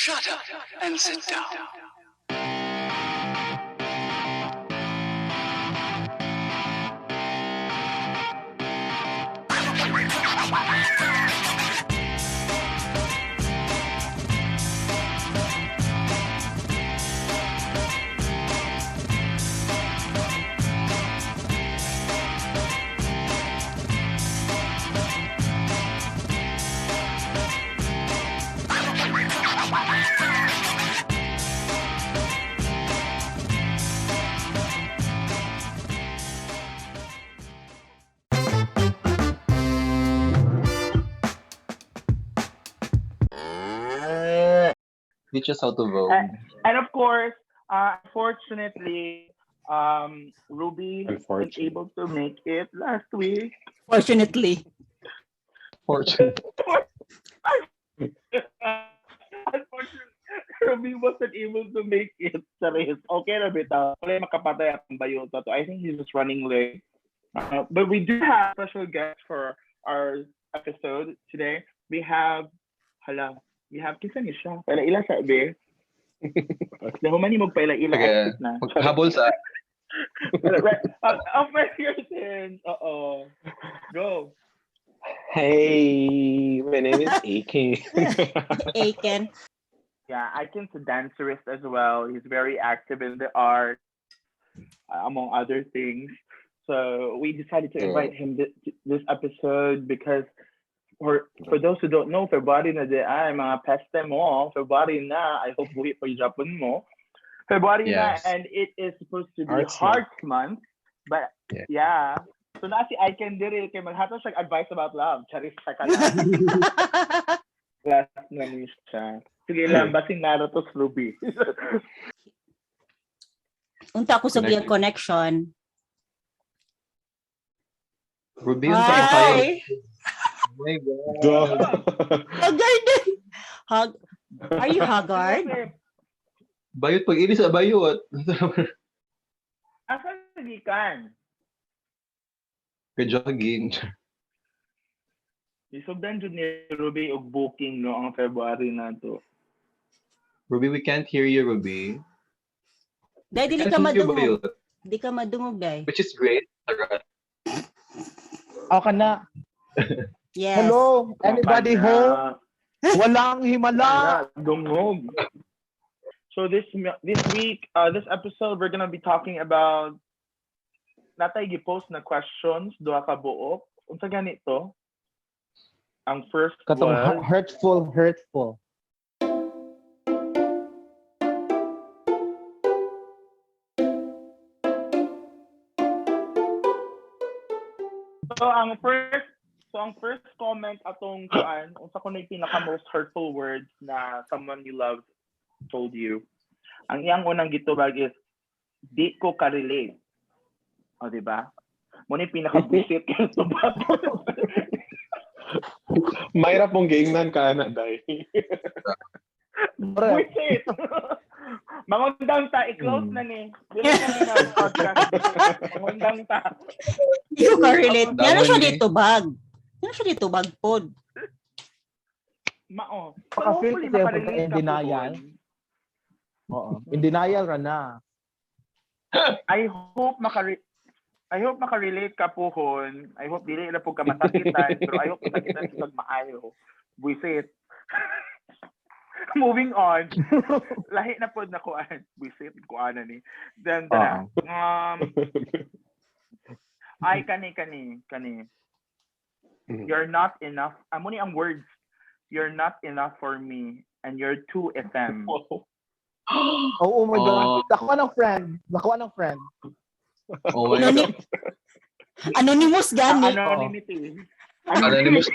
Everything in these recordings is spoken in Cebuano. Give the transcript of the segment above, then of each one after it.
Shut up and sit down. Teach us how to vote. And of course, unfortunately, Ruby was Unfortunately. able to make it last week. Fortunately. Fortunate. Unfortunately, Ruby wasn't able to make it. Charis. Okay na bitaw. Wala makapatay ang bayota to. I think he's just running late. But we do have special guest for our episode today. We have, hala, we have, kinsa ni siya? Paila-ila sa be. Nahuman ni mo paila-ila Sige. exit na. Habol sa Right. Offer your sins. Oo. Go. Hey, my name is AK. Aiken. Yeah, Aiken's a dancerist as well. He's very active in the art, among other things. So we decided to invite him this episode because for those who don't know, February na di ay mga peste mo. February na. I hope buhi pa yung Japon mo. February na, and it is supposed to be Hearts Hearts Month. But yeah. So na si Aiken diri kay maghatag siya advice about love. Charis sa ka lang. Last na ni siya. Sige lang, basing Naruto's Ruby. Unta ko sa iyang connection. Ruby yung sa kayo. Hi. Oh my God. Duh. Haggard. Are you haggard? Bayot pag ilis sa bayot. Asa gikan? Ka-jogging. Isugdan jud ni Ruby og booking no ang February na to. Ruby, we can't hear you, Ruby. Dai, dili ka Can't hear you, madungog. Bayot. Di ka madungog, dai. Which is great. Alright. Okay na. Yes. Hello, anybody home? Walang himala. Dungog. So this week, this episode, we're gonna be talking about natay gipost na questions duha ka buok. Unsa ganito? Ang first Katong was hurtful, hurtful. So ang first comment atong kuan, unsa kuno yung pinaka most hurtful words na someone you love told you. Ang iyang unang gitubag is di ko ka-relate. O di ba? Mo ni pinaka bullshit kay tubag. Mahirap mong giingnan ka na, Day. Bullshit. Mangundang ta, i-close na ni. Dili na ni na podcast. Mangundang ta. Di ko ka-relate. Damo Ngano siya ni. dito bag? Ngano siya dito bag pod? Mao. So, Maka-feel hopefully, kasi ako makarelate in ka denial. po. Oo. In denial ra na. I hope makarelate ka pohon. I hope dili na po ka masakitan, pero I hope masakitan sa maayo. Buisit. Moving on. Lahi na pod na kuan. Buisit kuan na ni. Then tara. Ay kani kani kani. You're not enough. Amo ni ang words. You're not enough for me and you're too FM. Oh, oh my God. Oh. Nakuha ng friend. Nakuha ng friend. Oh my God. Anonymous gani. Anonymity. Anonymous.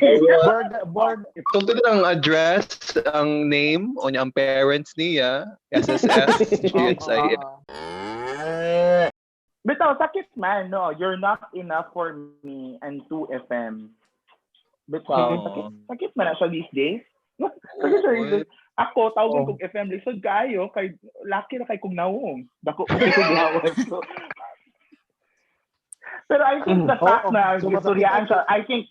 Board, board. Tungtod ang address, ang name, o niya ang parents niya, SSS, GSIS. Bitaw, sakit man, no. You're not enough for me and 2 FM. Bitaw, Oh. sakit man na siya these days. Sakit siya these days. Ako, tawag Oh. kong FM, lisod kayo, kay, laki na kay kong naong. Dako ko kong lawas. So, pero I think the fact Oo, na so gisturyaan siya, I think,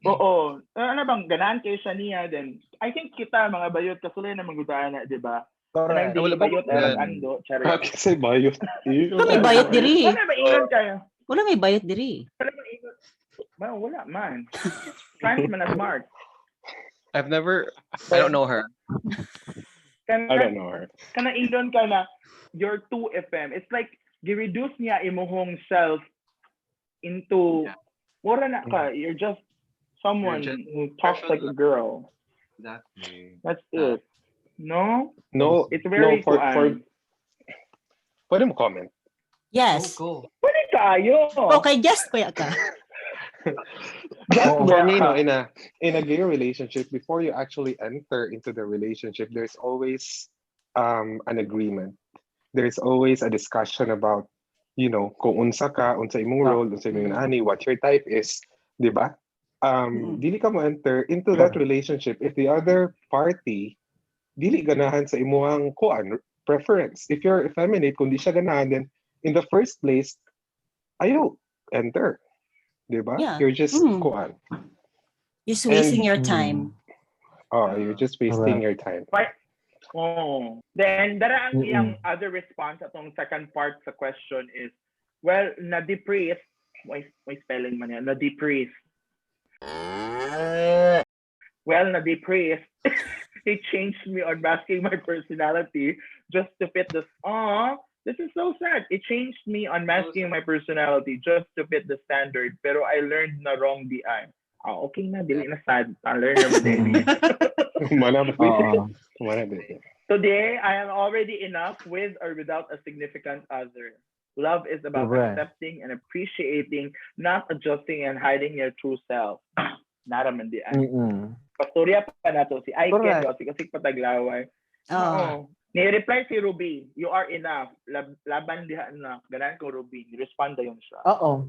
oo, ano bang, ganaan kayo siya niya, then I think kita mga bayot kasulay na manggudaan na, di ba? Correct. Kanang dili Wala ba bayot yan? ay ando, chari. Bakit say bayot? Wala may bayot diri. Wala ba ingon kayo? Wala may bayot diri. Wala ba ingon? Ba, wala man. Trans man na smart. I've never, I don't know her. I don't know her. Kana ingon ka na you're too FM. It's like gi-reduce niya imuhong self into mura na ka. You're just someone You're just who talks like a girl. Exactly. That's it. No? No, It's very no, for, kuan. for, pwede mo comment. Yes. Go, go. Pwede kayo. Okay, just kuya ka. Oo. For me, no, in a gay relationship, before you actually enter into the relationship, there's always an agreement. There's always a discussion about, kung unsa ka, unsa imong role, unsa imong ani, what your type is, di ba? Dili ka mo enter into that relationship if the other party dili ganahan sa imuhang kuan preference. If you're effeminate, kung di siya ganahan, then in the first place, ayaw enter. Di ba? Yeah. You're just kuan. Just wasting your time. Oh, you're just wasting your time. Oh. Then, dara ang iyang other response atong second part sa question is, well, na-depress, may spelling man yan, na-depress. Well, na-depress, he changed me on masking my personality just to fit this. Aw, this is so sad. It changed me on masking my personality just to fit the standard. Pero I learned na wrong di ay. Ah, okay na, dili na sad. I learned na din. Mana Oo. mana din. Today, I am already enough with or without a significant other. Love is about Correct. accepting and appreciating, not adjusting and hiding your true self. Naraman di ay. Pastorya pa nato si Aiken, Correct. si Kasik Pataglaway. Oh. Oo. Ni-reply si Ruby, "You are enough. Laban diha na." Ganahan ko Ruby. Ni-respond dayon siya. Oo.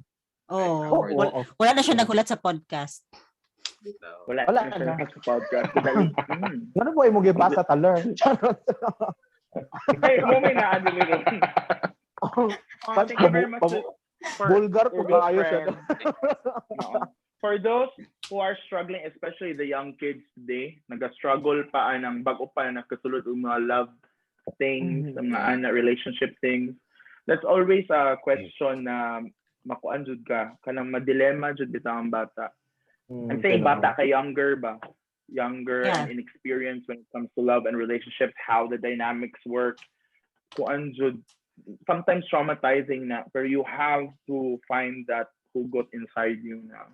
Oh. Oo. Wala, wala na siya nagulat sa podcast. Wala, Wala na siya na. sa podcast. Dali. Ano po imong gipasa taler? Charot. Ay, mo may naano rin. Oh, thank you very much for Bulgar po your good kayo siya. friend. Oo. For those who are struggling, especially the young kids today, nag-struggle pa anang bago pa na nakasulod ang mga love things, ang mga ana relationship things. That's always a question na makuan jud ka, kanang madilema jud bitaw ang bata. I'm saying bata ka, younger ba? Younger and inexperienced when it comes to love and relationships, how the dynamics work. Kuan jud, sometimes traumatizing na, pero you have to find that hugot inside you na.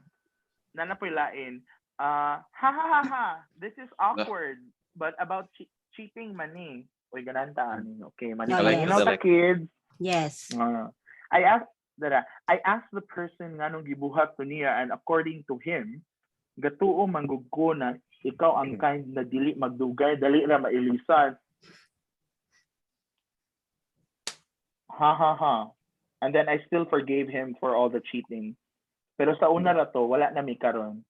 Nana po'y lain. Ha ha ha ha, this is awkward, but about cheating money. Uy, ganahan ta ani. Okay, money. Oh, You yes. know, sa kids, Yes. I asked the person nganong gibuhat to niya, and according to him, gatuo manggug ko na ikaw ang kind na dili magdugay, dali ra mailisan. Ha ha ha. And then I still forgave him for all the cheating. Pero sa una ra to, wala na mi karon.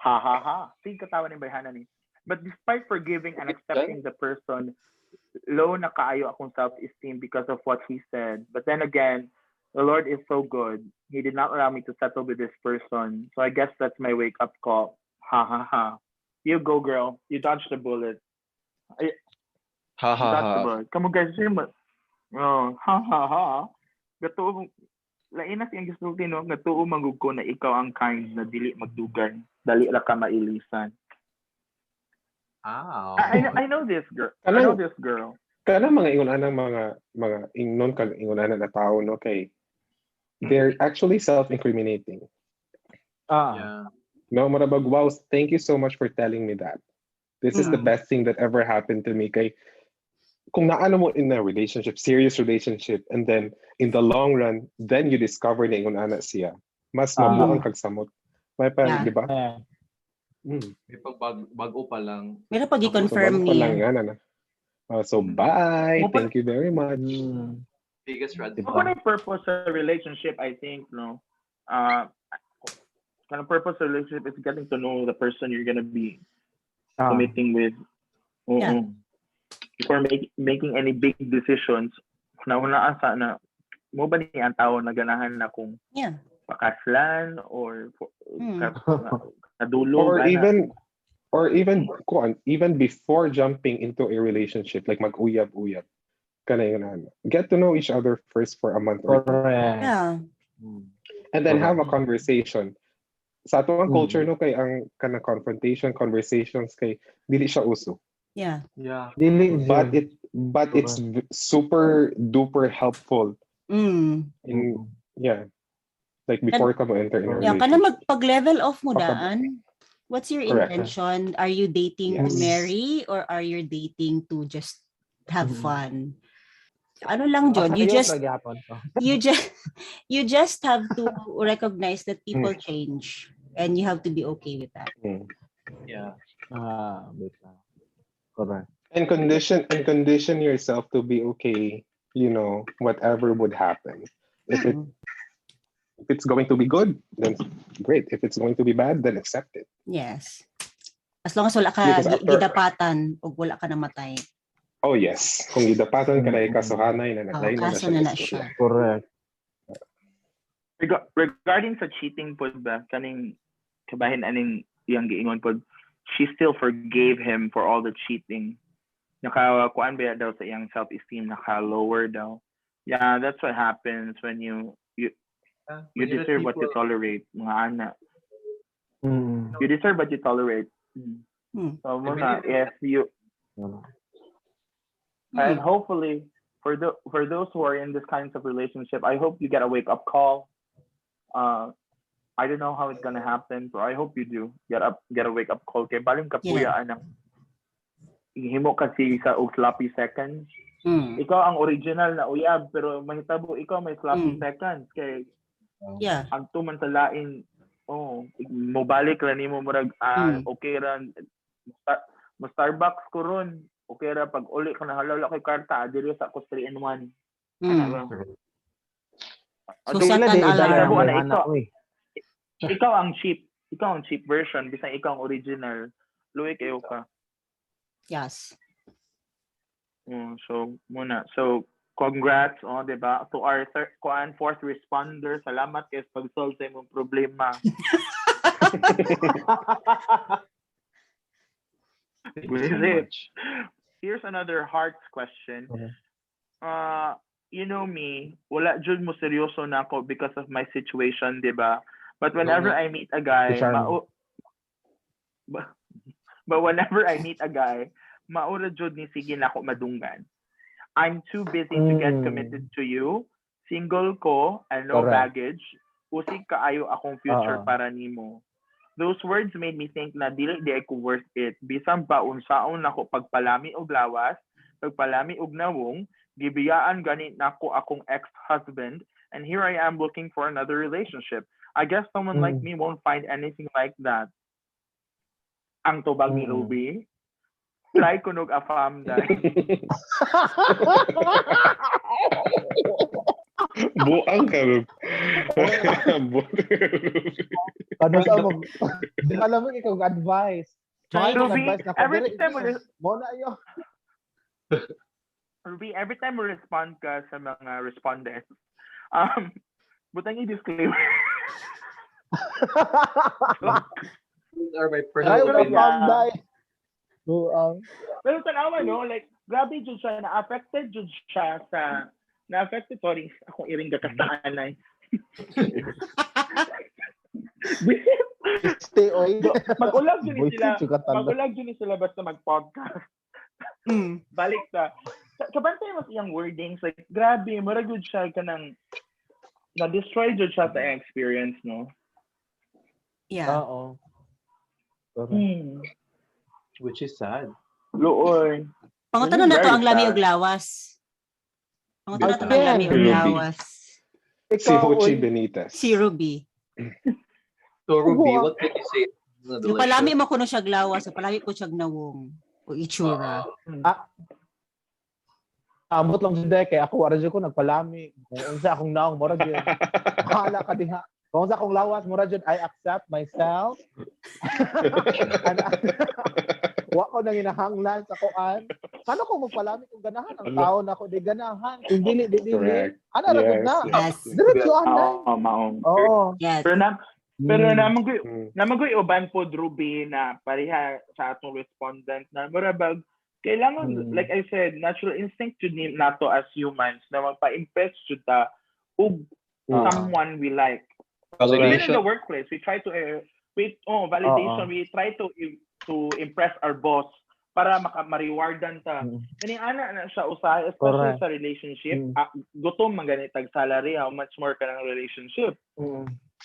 Ha ha ha. Sige katawa ni bayhana ni. But despite forgiving and accepting the person, low na kaayo akong self-esteem because of what he said. But then again, the Lord is so good. He did not allow me to settle with this person. So I guess that's my wake-up call. Ha ha ha. You go, girl. You dodged the bullet. Ha You ha dodged the ha. bullet. Come on, guys. Oh, ha ha ha. Gatuo, lain na siyang gisulti, no? Gatuo manggug ko na ikaw ang kind na dili magdugay. Dali ra ka mailisan. Ow. I know this girl. I know this girl. Kana mga ingon anang mga ingnon kag ingon ana na tao, no, kay they're actually self-incriminating. Ah. Yeah. No, murabag, "Wow, thank you so much for telling me that. This is the best thing that ever happened to me." Kay kung naano mo in a relationship, serious relationship, and then in the long run, then you discover na ingon ana siya. Mas mabuang kag samot. May pa, di ba? Yeah. May pag bago pa lang. Meron pag So, i-confirm bago pa lang niya. yan, ano. So bye. Mo pa- Thank you very much. Biggest red Ako flag. na yung purpose sa relationship, I think, no? Kind of purpose sa relationship is getting to know the person you're gonna be committing with. Oo. Yeah. Before making any big decisions, nauna asa na mo ba ni ang tao na ganahan na kung pakaslan or kadulo Or ana. even Or even kuan, even before jumping into a relationship, like mag-uyab-uyab, kana yun, ano, get to know each other first for a month or two, Correct. And then have a conversation. Sa ato ang culture, no, kay ang kana confrontation conversations kay dili siya uso. Dili But jud. it's super duper helpful in, yeah, like before ka mo enter in a Yeah, kana relationship. Mag pag-level off mo daan. What's your Correct. intention? Are you dating to marry or are you dating to just have fun? Ano lang jud, you Sayo just ra gyapon ko. you just have to recognize that people change and you have to be okay with that. Ah, wait lang. Correct. And condition yourself to be okay, whatever would happen. If it's going to be good, then great. If it's going to be bad, then accept it. Yes. As long as wala ka Because gidapatan o wala ka namatay. Oh yes, kung gidapatan ka na, kasuhanay na Oh, na, na kaso na na istorya. siya. Correct. Regarding sa cheating pod ba, kaning kabahin aning iyang giingon pod, she still forgave him for all the cheating. Naka kuan ba daw sa iyang self-esteem, naka lower daw. Yeah, that's what happens when you you When you let deserve what you people- tolerate, mga ana. You deserve what you tolerate. So I muna, believe in if you and hopefully for those who are in this kinds of relationship, I hope you get a wake up call. I don't know how it's gonna happen, but I hope you do get a wake up call. Kay balin kapuya anang himo kasi sa og sloppy seconds. Ikaw ang original na uyab, pero mahitabo ikaw may sloppy seconds kay ang tuman sa lain, oh, mobalik ra nimo, murag ah, okay ra mo Starbucks ko ron, okay ra. Pag uli ka na, hala, wala kay karta, diri sa ako 3 in 1. So, Ato, set Sila an di alarm. idala Mahitabo ang na anak ikaw, ko eh. ikaw ang cheap version bisan ikaw ang original, luwi kayo ka. So muna, so congrats, oh, 'di ba, to our third kuan, fourth responder. Salamat kay sa pag-solve sa imong problema. Thank you so Is it? much. Here's another hearts question. Okay. You know me, wala jud mo seryoso na ako because of my situation, 'di ba? But whenever I meet a guy, Si Charmy. But whenever I meet a guy, maura jud ni sige nako madunggan. I'm too busy to get committed to you. Single ko and no Correct. baggage. Usig kaayo akong future Oo. para nimo. Those words made me think na dili di ko worth it. Bisan pa unsaon nako pagpalami og lawas, pagpalami og nawong, gibiyaan gani nako akong ex-husband, and here I am looking for another relationship. I guess someone like me won't find anything like that. Ang tubag ni Ruby, try kunog afam dai. Buang ka, Rub. Buang ka, Ruby. Ano sa mo? Di alam mo ikaw advice. Try Mga Ruby, advice na ko, every dili, time mo na yo. Ruby, every time mo respond ka sa mga respondents, butang i-disclaimer. Those are my Try personal ko Pero na opinion. yeah. day. Buang. Pero tanawa, no? Like, grabe jud siya, na-affected jud siya sa, na-affected, sorry, akong iring gakastaan ay. Stay oy. Mag-ulag jud ni Boy, sila, ka tanda. mag-ulag jud ni sila basta mag-podcast. Balik sa, kabantay mo sa iyang wordings, like, grabe, murag jud siya ka ng, na-destroy jud siya sa iyang experience, no? Yeah. Oo. Correct. Which is sad. Luoy. Pangutana na to Very ang lami sad. og lawas. Pangutana to ang Again. lami og Ruby. lawas. Si Ikaw, Hochi oy. Benitez. Si Ruby. So Ruby, Buang. what can you say? Yung palami mo kuno siya lawas, so palami ko siya nawong o itsura. Amot lang jud kay ako wala jud ko nagpalami. Kung unsa akong naong mura jud. Bahala ka diha. Kung unsa akong lawas mura jud, I accept myself. And, wa ko nang hinahanglan sa kuan. Kano ko magpalami kung ganahan ang Ano? tao na ko di ganahan. Kung dili di dili. Correct. Ana ra gud na. Yes. Diretso ana. Oo, maong. Oo. Yes. Pero na, Pero namagoy uban po Ruby na pareha sa atong respondent na murabag kailangan, like I said, natural instinct jud ni nato as humans na magpa-impress jud ta og someone we like. Even in Validation. the workplace, we try to validation, we try to impress our boss para maka-rewardan ta. Kani ana na siya usahay, especially sa relationship. Gutom man gani tag salary, how much more ka ng relationship.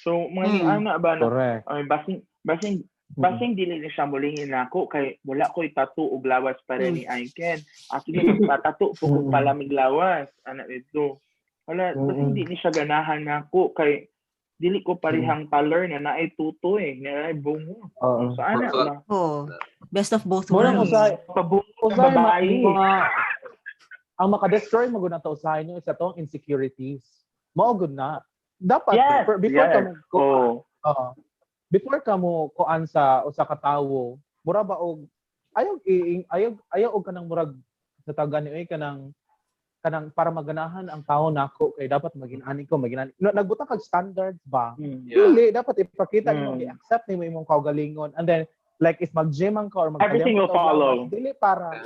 So mga ana ba na ay basing dili ni siya mulingi nako kay wala ko'y tattoo og lawas para ni Aiken. Sige magpatato po kung palamig lawas ana dito. Wala basing di ni siya ganahan nako kay dili ko parehang color na naay tuto na naay bungo. So ana ba? Oh, best of both Mura worlds. mo sa Pabungo babae. Ang maka-destroy mo gud na to usahay niyo is atong insecurities. Mao gud na. Dapat before ka mo before ka mo kuan sa usa ka tawo, mura ba og ayaw ayaw og kanang murag sa tawag ni oy kanang para maganahan ang tao nako kay dapat magin-ani ko magin-ani. Nagbutang kag standards ba? Yeah. Dili, dapat ipakita nimo, i-accept nimo imong kaugalingon, and then like if mag-gym ka or mag everything will follow. Dili para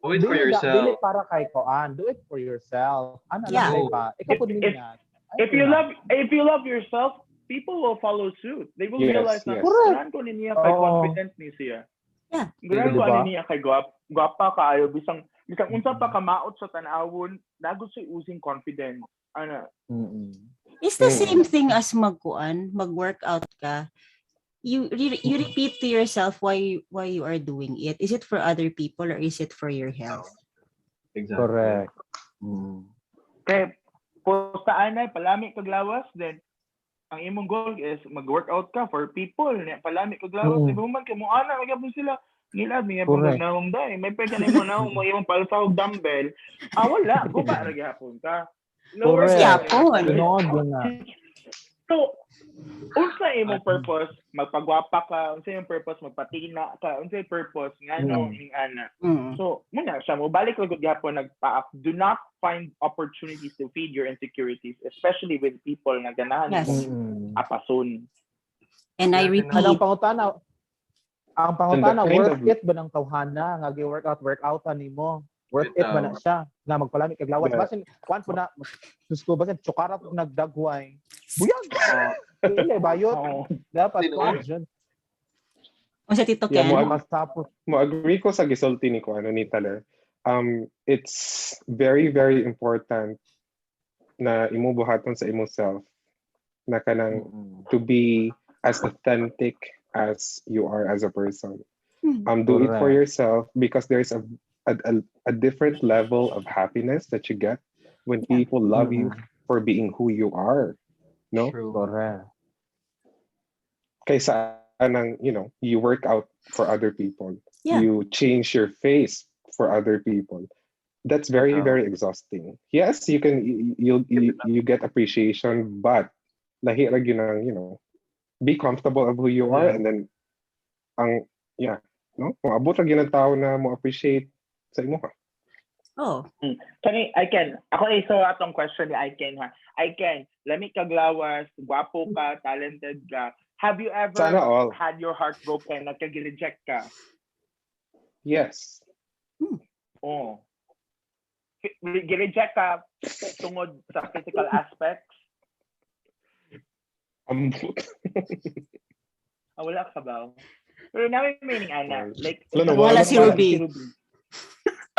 Do it for yourself. Dili para kay kuan, do it for yourself. Ana lang ba? Ikaw pud niya. If you love yourself, people will follow suit. They will realize na ganahan ko niya kay confident ni siya. Yeah. Ganahan ko niya kay gwapa kaayo bisang unsa pa kamaot sa tan-awon, nago siya using confidence. Ana. It's the same thing as magkuan, mag-workout ka. You repeat to yourself why you are doing it. Is it for other people or is it for your health? Exactly. Correct. Okay. Kung saan ay palami kag lawas, then ang imong goal is mag-workout ka for people. Palami kag lawas, di ba man kay mo ana magyapon sila. Ngilad niya pag naong day. May pwede na mo naong mo imong palsa og dumbbell. Wala, guba ra gyapon ka. Lower gyapon. Tinuod na. So, unsa imong purpose? Magpagwapa ka, unsa imong purpose? Magpatina ka, unsa imong purpose? Ngano ning ana. So, muna siya mo balik lang gud gyapon nagpa. Do not find opportunities to feed your insecurities, especially with people na ganahan mo apason. And I repeat, ang pangutana, worth it ba ng tawhana nga gi-workout workoutan nimo? Worth it ba na siya nga magpalamig kag lawas? Basin kuan po na Diyos ko, basin tsukara po nagdagway. Buyag. Dili bayot. Dapat kuan jud. Unsa Tito Ken? Mo agree ko sa gisulti ni ko ano ni Taler. It's very very important na imo buhaton sa imo self na kanang to be as authentic as you are as a person. Do it for yourself because there's a different level of happiness that you get when people love you for being who you are. No? True. Correct. Kaysa anang, you know, you work out for other people. Yeah. You change your face for other people. That's very very exhausting. Yes, you can you get appreciation, but lahi ra gyud ang, you know, be comfortable of who you are, and then ang no, moabot ra gyud ang tao na mo appreciate sa imo ha. Oh. Kani I can. Ako iso atong question ni I can ha. I can. Lami kag lawas, gwapo ka, talented ka. Have you ever had your heart broken at kag-reject ka? Yes. Oh. Gi-reject ka tungod sa physical aspects? Ambot. Wala ka ba? Pero namin meaning ana, like wala si Ruby.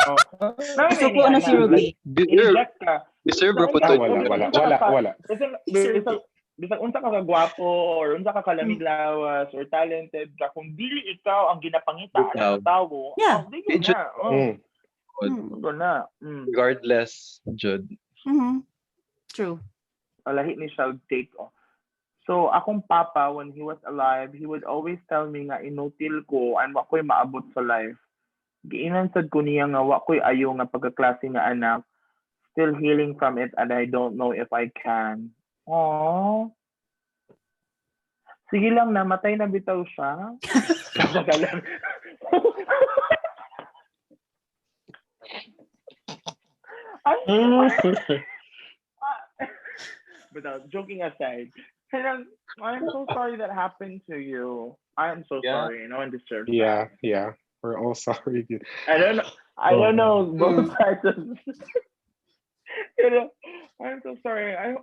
Oh. Gusto ko na si Ruby. Reject ka. Deserve ra po to. Wala. Bisag unsa ka kagwapo or unsa ka kalamig lawas or talented ka, kung dili ikaw ang ginapangita ng tawo, dili na. Na. Regardless, Jud. True. Lahi ni siya take. Oh. So, akong papa, when he was alive, he would always tell me nga inutil ko and wa ko'y maabot sa life. Giinan sad ko niya nga wa ko'y ayo nga pagkaklase nga anak. Still healing from it and I don't know if I can. Aww. Sige lang, namatay na bitaw siya. But joking aside, Kanang, I'm so sorry that happened to you. I'm so sorry. No one deserves that. Yeah. We're all sorry, dude. I don't know. I don't know both sides of I'm so sorry. I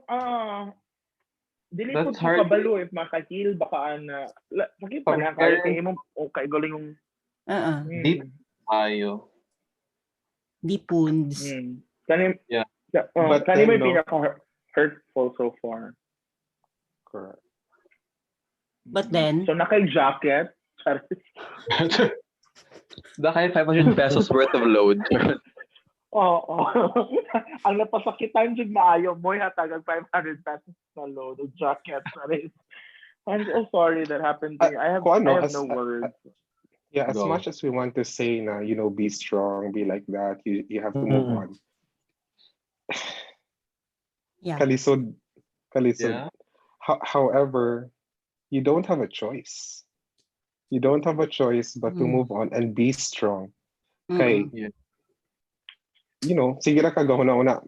dili po That's hard. Kabalo if maka-heal baka ana. Sakit pa na kayo kay imong o kay galing yung Oo. Deep. Ayo. Deep wounds. Kani Oh, But kani then, may no. pinaka hurtful so far. Correct. But then, So nakay jacket. Charis. Baka 500 pesos worth of load. Oo. Ang napasakitan jud maayo mo hatag ang 500 pesos na load o jacket. Charis. I'm so sorry that happened to you. Kuan, no, I have no words. Yeah, as Go. Much as we want to say na, be strong, be like that, you have to move on. Kalisod, kalisod. However, you don't have a choice. You don't have a choice but to move on and be strong. Kay, sige ra ka gahuna-una.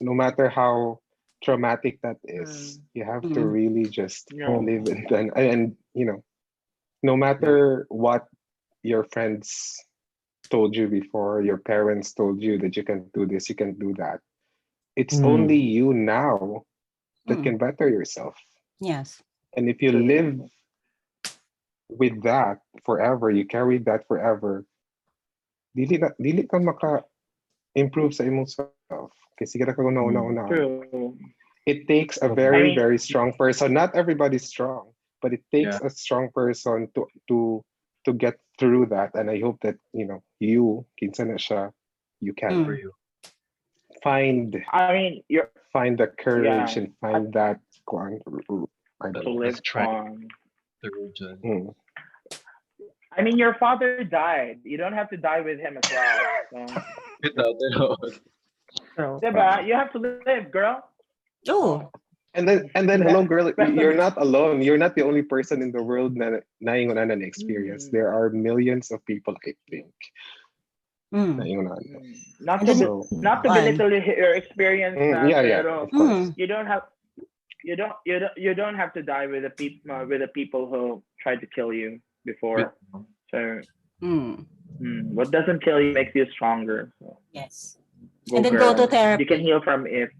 No matter how traumatic that is, you have to really just live and then, and no matter what your friends told you before, your parents told you that you can do this, you can do that. It's only you now that can better yourself. And if you live with that forever, you carry that forever, dili na, dili ka maka-improve sa imong self. Kasi sige ra ka una-una. True. It takes a very, very strong person. Not everybody's strong, but it takes a strong person to get through that. And I hope that, you, kinsa na siya, you can For you. I mean, you're find the courage and find that kuan, I don't To know. live Let's try. on. The region. I mean, your father died. You don't have to die with him as well. So. So, Diba? You have to live, girl. Oh. And then, hello, girl. You're not alone. You're not the only person in the world na naingon na na experience. There are millions of people, I think. Naingon na. Not to So, not to Fun. Belittle your experience, na, yeah, pero of course. You don't have, you don't, you don't, you don't have to die with the people who tried to kill you before. So, what doesn't kill you makes you stronger. So, Yes. go, And then go to girl. therapy. You can heal from it.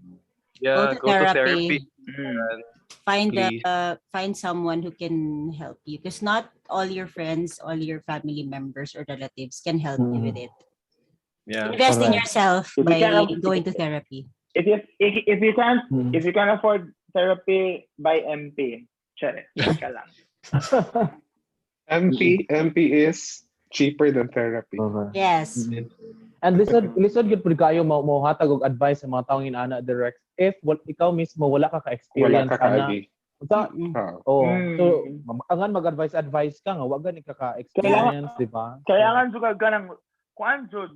Yeah, Go to go to therapy. therapy. Find Please. Find someone who can help you, because not all your friends, all your family members or relatives can help you with it. Invest in Correct. yourself If you by cannot- going to therapy. If you can't if you can't afford therapy, buy MP. Chere, ka lang. MP is cheaper than therapy. Correct. Yes. And lisod gyud pud kayo mo mohatag og advice sa mga taong inaana direct if wal, ikaw mismo wala ka Wala ka-experience ka ana. kaagi. Unsa Oh, so angan mag-advise advice ka nga wa gani ka ka-experience, di ba? Kailangan jud ka ng kuan jud.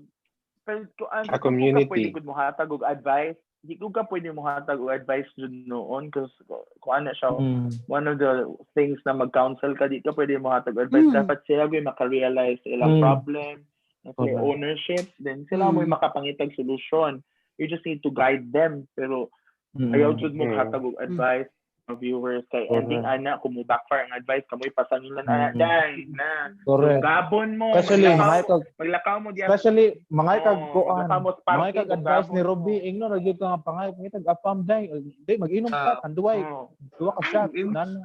Pero kuan A community. Pwede gud mohatag og advice. Di ko ka pwede mohatag og advice jud noon cause kuan na siya. One of the things na mag-counsel ka, di ka pwede mohatag og advice. Dapat sila gyud maka-realize ilang problem, na sila Correct. ownership, then sila mo'y makapangitag solusyon. You just need to guide them. Pero ayaw jud mo hatag og advice mga viewers kay Correct. ending ana kung mo backfire ang advice kamoy pasangilan ana dai na. Correct. So, gabon mo, Especially maglakaw mo diya. Especially mga kag Oo, kuan. maglakaw mo sa parke, Mga kag advice ni gabon Ruby mo. ingno ra gyud ka nga pangay ngitag apam dai. Di mag-inom ka kanduway. Oo. Duwa ka shot. Im- Nana.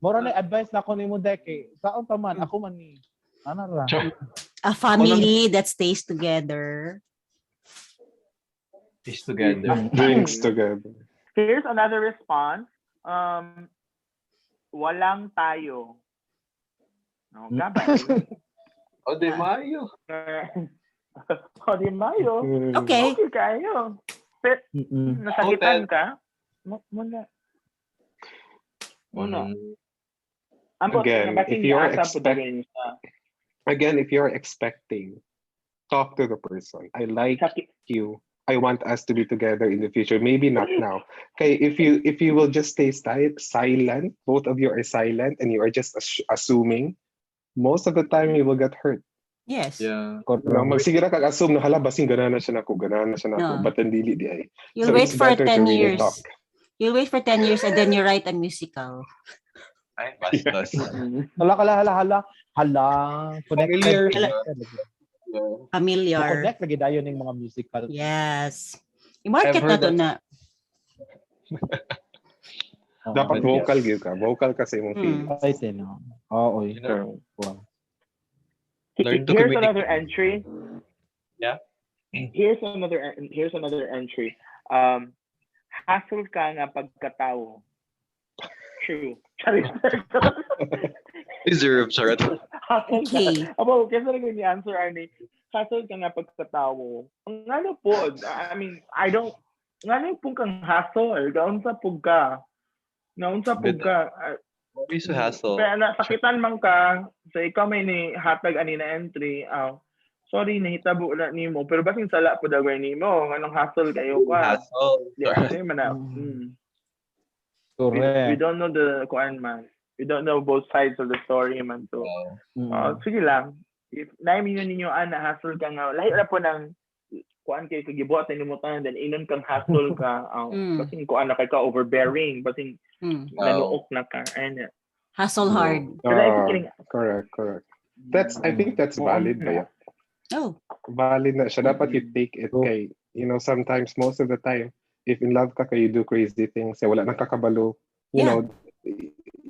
Mora na advice na ako nimo dai kay saon pa man ako man ni ana ra. A family that stays together. Is together. Drinks together. Here's another response. Walang tayo. No, gabay. Oh, de Mayo. O, di mayo. Okay. Okay kayo. Pero, nasakitan ka? Muna. Muna. Ambot, Again, nabasin if you're niya asa po dagay siya. Again, if you're expecting, talk to the person. I like Sakit. you. I want us to be together in the future. Maybe not now. Okay, if you will just stay silent, both of you are silent and you are just assuming, most of the time you will get hurt. Yes. Yeah. Correct. No, magsigira kag assume na hala basin gana na siya nako, gana na siya nako, No. but then dili di ay. You'll So wait it's for better to 10 really years. talk. You'll wait for 10 years and then you write a musical. Ay, bastos. Hala, hala, hala, hala. Hala. Connected. Familiar. Hala. Familiar. Connect lagi dayon ning mga musical. Yes. I-market I've heard na to na. Oo. Dapat vocal gyud ka. Vocal ka sa imong feelings. Ay, sino. Oo, oy. You know, Wow. Learn to Here's communicate. another entry. Yeah. Here's another entry. Hassle ka nga pagkatao. True. Charis. Deserve, charot. Hassle ka. Okay. Abo, kesa lang yung answer, Arnie. Hassle ka nga pagkatao. Ang ano po, I mean, I don't, ngano po kang hassle? Gaunsa po ka? Naunsa po ka? Why so hassle? Pero nasakitan man ka, so ikaw may ni hatag ani na entry, sorry, nahitabo na nimo, pero basin sala po dagway nimo, anong hassle kayo ka? Hassle. Di kasi man na. Correct. We don't know the kuan man. We don't know both sides of the story man. So, sige lang. If naimin ninyo ana hassle ka nga, lahi ra po ng kuan kay kagibuhat na nimo tanan, then inon kang hassle ka, basin kuan na kay ka overbearing, basin nanuok na ka. Ayun. Hustle hard. Correct, correct. That's, I think that's valid ba yan? Oh. Valid na siya. Dapat you take it kay, you know, sometimes, most of the time, if in love ka kay, you do crazy things, eh, wala nang kakabalo. You know,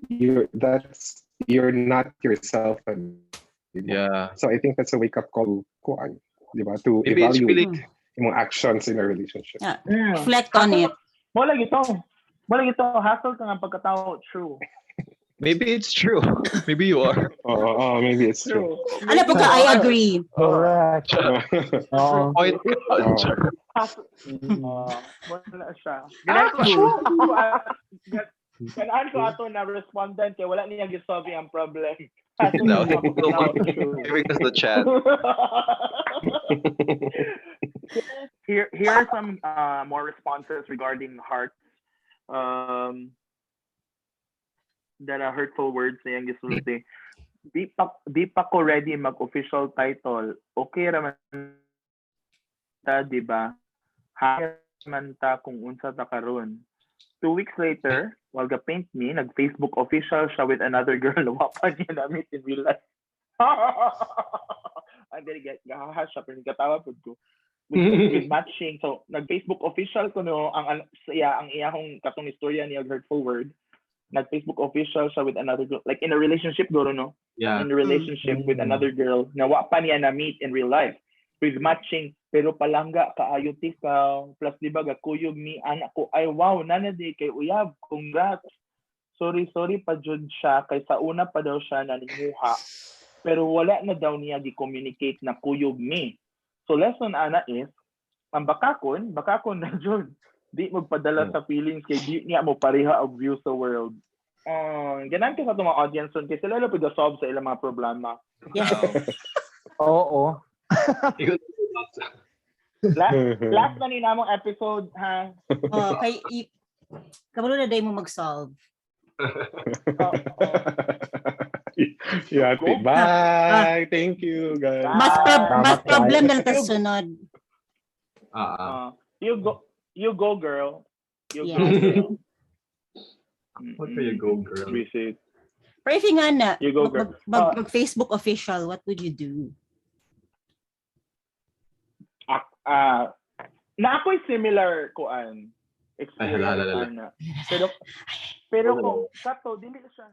you're not yourself anymore. Yeah. So I think that's a wake-up call, kuan, di ba? To Maybe it's evaluate really yung actions in a relationship. Yeah. Reflect on it. Mo lagi to. Hassle ka nga pagkatao. True. Maybe it's true. Maybe you are. Oh, maybe it's true. Ano po ka? I agree. Correct. Point. Wala siya. Ganaan ko ato na respondent kay wala niya gisolve ang problem. No, giving us the chat. Here are some more responses regarding hearts. That are hurtful words na yung gisulti. Di pa ko ready mag-official title. Okay raman ta, di ba? Happy man ta kung unsa ta karon. 2 weeks later, while ga-paint me, nag-Facebook official siya with another girl na wa pa niya na-meet in real life. Ang dali, gahaha siya, pero nagkatawa po ko. With matching. So, nag-Facebook official ko no, ang iyahong katong istorya niya hurtful word. Nag-Facebook official siya with another girl. Like in a relationship, guro, no? Yeah. In a relationship with another girl na wa pa niya na-meet in real life. With matching, pero palangga, kaayo tikaw. Plus, di ba, gakuyog ni anak ko. Ay, wow, nana di kay uyab. Congrats. Sorry, pa jud siya. Kay sa una pa daw siya naninguha. Pero wala na daw niya gi-communicate na kuyog ni. So, lesson ana is, ang bakakon na jud. Di magpadala sa feelings kay di niya mo pareha og view sa world. Ganan ka sa itong mga audience kay sila lang pag-solve sa ilang mga problema. Yeah. Oo. Last na ni namong episode, ha? Oh, kay kabalo na day mo mag-solve. Yeah, bye. Thank you, guys. Mas problem na lang sunod. You go, girl. You go, girl. What for you go, girl? Visit. Pero if nga na, you go, girl. Mag-Facebook official, what would you do? Na ako'y similar kuan experience. Ay, hala. Pero kung kato, dili siya.